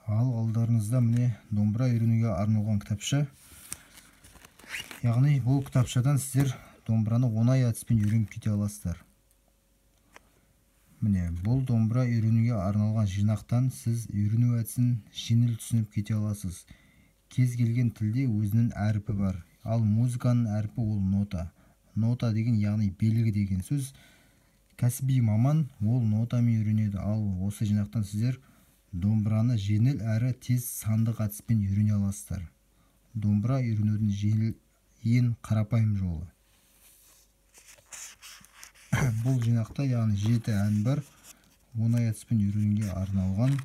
Ал алдарыңызда міне домбыра үйренуге арналған кітапша. Яғни бұл кітапшадан сіздер домбыраны оңай әдіспен үйреніп кете аласыздар. Міне бұл домбыра үйренуге арналған жинақтан сіз үйрену әдісін жеңіл түсініп кете аласыз. Кез келген тілде өзінің әрпі бар. Ал музыканың әрпі ол нота. Нота деген яғни белгі деген сөз. Кәсіби маман ол нотамен үйренеді. Ал осы жинақтан сіздер домбыраны жеңіл әрі тез сандық әдіспен үйрене аласыздар. Домбыра үйренудің жеңіл, ең қарапайым жолы. Бұл жинақта яғни 7 ән бар. Оңай әдіспен үйренуге арналған.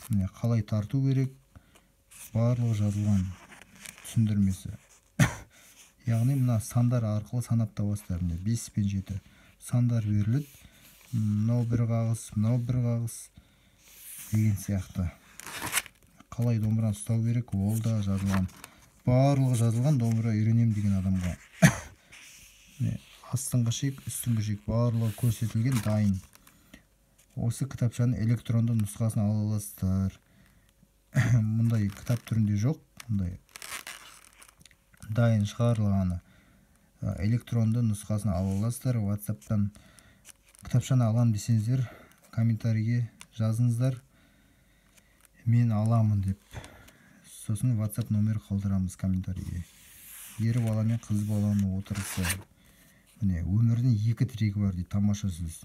Міне қалай тарту керек, барлығы жазылған түсіндірмесі. Яғни мына сандар арқылы санап табасыздар. Міне 5 пен 7 сандар беріледі. Мынау бір қағыс, мынау бір қағыс деген сияқты. Қалай домбыраны ұстау керек, ол да жазылған. Барлығы жазылған домбыра үйренем деген адамға. Міне астыңғы шек, үстіңгі шек барлығы көрсетілген, дайын. Осы кітапшаның электронды нұсқасын ала аласыздар. Мұндай кітап түрінде жоқ, мұндай дайын шығарылғаны. Электронды нұсқасын ала аласыздар. WhatsApp'тан кітапшаны алам десеңіздер, комментарийге жазыңыздар. Мен аламын деп. Сосын WhatsApp номер қалдырамыз комментарийге. Ер бала мен қыз баланың отырысы. Міне өмірдің екі тірегі бар дейді, тамаша сөз.